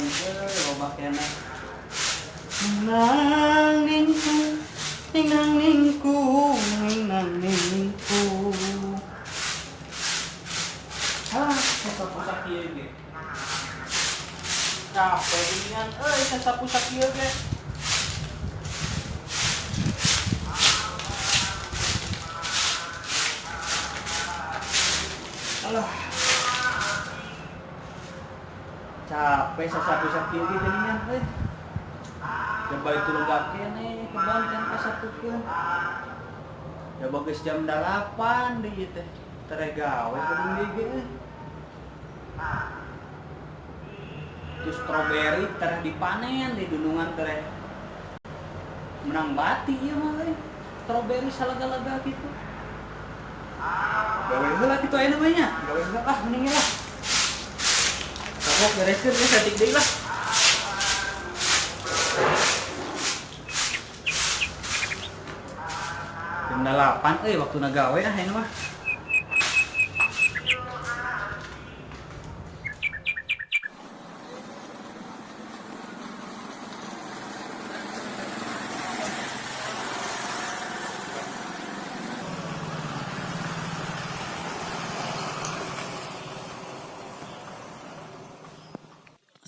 Henteu loba keneh. Nang ningku, ning nang ningku, ning nang ningku. Ah, sasapu kieu ge. Capek geuningan euy sasapu sakieu ge. Alah. Capek sasapu sakieu ge geuningan euy. Coba itu lega keneh kebon can kasapukeun. Coba geus jam 8 deui ieu teh. Tereh gawe geuning deui ge euy. Itu stroberi tereh dipanen di dunungan tereh. Menang bati ieu mah euy. Stroberi salaga-laga kitu. Gawe heula kitu aya mah nya. Gawe heula ah mending lah. Kapok bereskeun geus saeutik deui lah. Jam 8 euy waktuna gawe ah ini mah.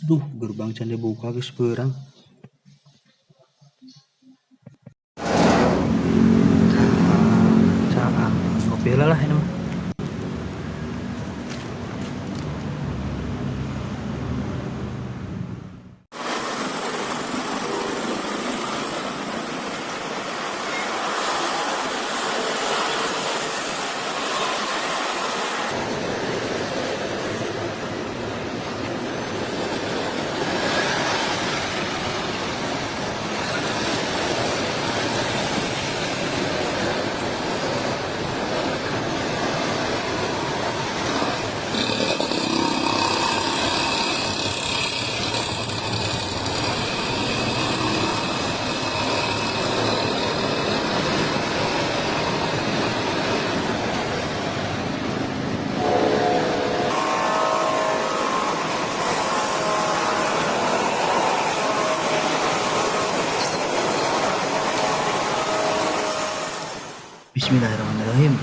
Aduh, gerbang can dibuka geus beurang. Caang, ngopi heula lah ini mah. Bismillahirrahmanirrahim.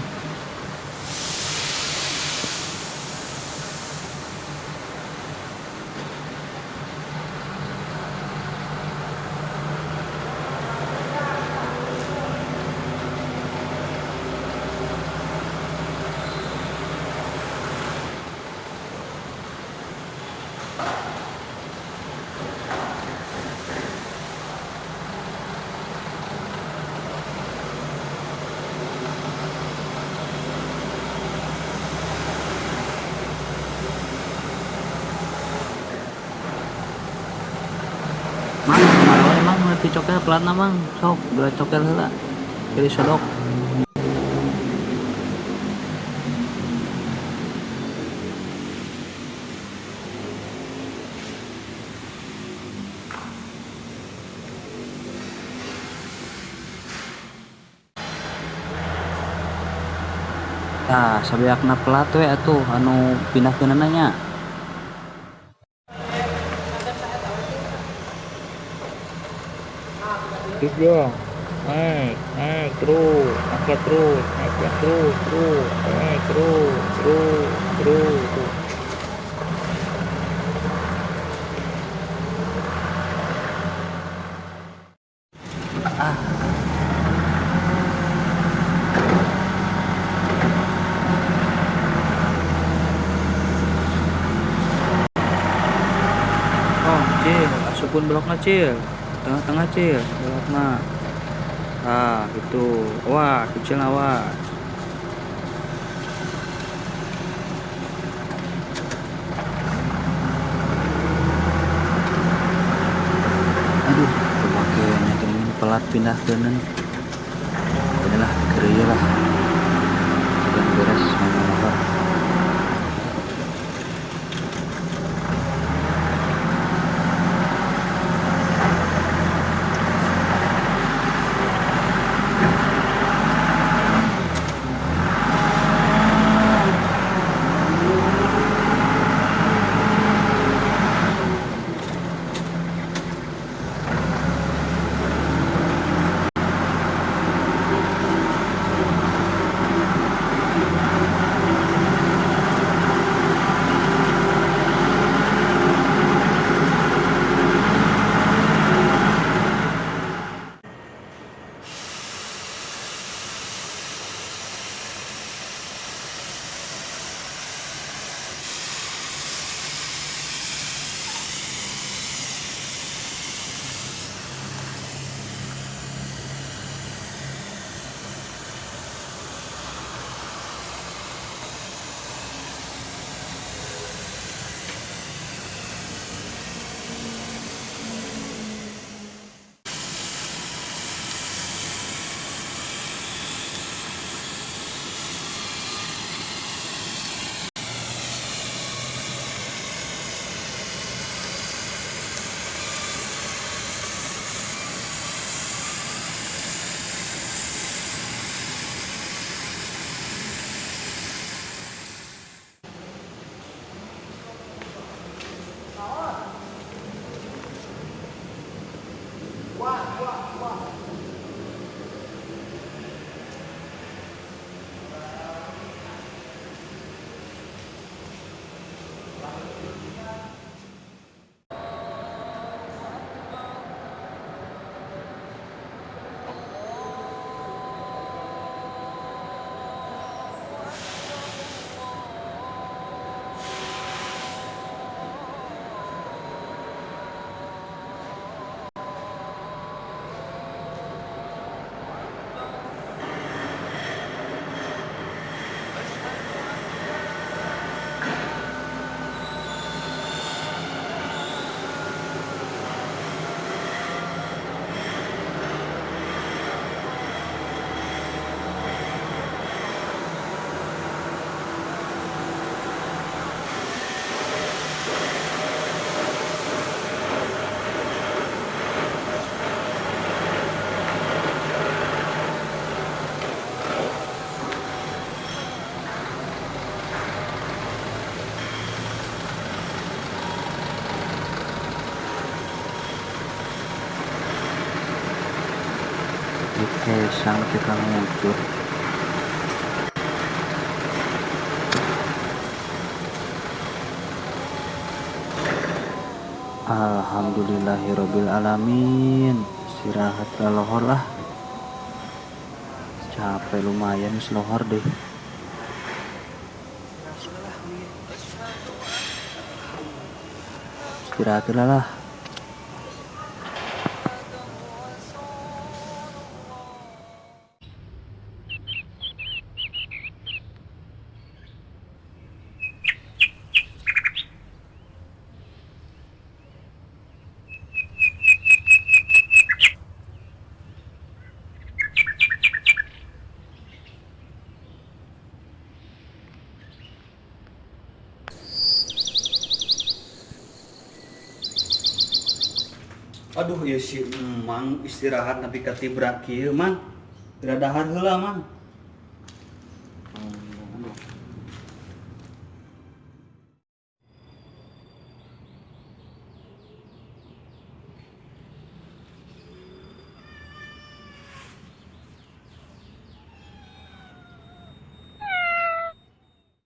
Mang, kumaha wae mang nu dicokel pelatna mang, sok geura cokel heula. Pilih sodok. Tah, sabeakna pelat we atuh anu pindahkeunana nya. Terus dong, naik, naik terus, angkat terus, naik terus, terus, naik terus, terus, terus, terus. Oh, Cil, asupun blokna Cil. Tengah-tengah Cil, blokna. Ah, gitu. Wah, kecil awas. Aduh, kepake ingin pelat pindah keuneun. Inilah krieu lah. Sudah beres main motor. Hesang teh kang ngucur. Alhamdulillahirabbil alamin. Istirahat lohor lah. Capek lumayan geus lohor deh. Istirahat lah. Aduh ya si Mang istirahat tapi katibrak kieu Mang. Geura dahar heula Mang. Aduh.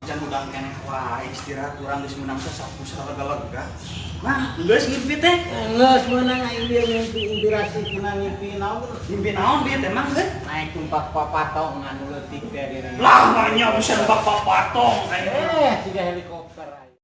Can udang keneh wae istirahat urang geus meunang sasapu salega-lega. Mang, geus ngimpi teh. Geus meunang aing dia ngimpi inspirasi meunang ngimpi naon. Ngimpi naon bieu teh Mang geus? Naik tumpak papatong anu leutik teh diri. Lah manya bisa numpak papatong aing. Siga helikopter aing.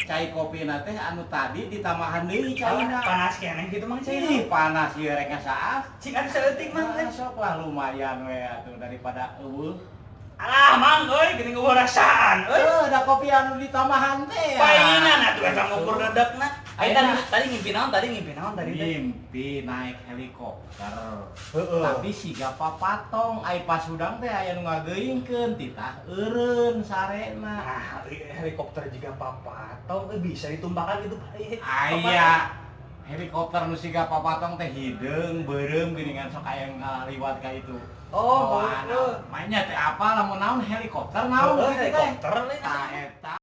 Cai kopi teh anu tadi ditambahan deui caina. Panas keneh kitu Mang caina. Ih, panas ieu rek ngasaas. Cik anu saeutik Mang. Sok lah lumayan we atuh daripada eueuh. Alah Mang euy geuning eueuh rasaan euy. Heuh, da kopi anu ditambahan teh. Paingan atuh eta ngukur dedekna. Aing tadi ngimpi naon tadi teh? Ngimpi naik helikopter. Heeh. Tapi siga papatong ai pas hudang teh aya nu ngageuingkeun titah eureun sarena. Ah, helikopter juga papatong bisa ditumpakan gitu. Aya helikopter nu siga papatong teh hideung beureum geuningan sok aya ngaliwat ka itu. Oh, mainnya teh apa lamun naon helikopter naon helikopter teh. Tah eta.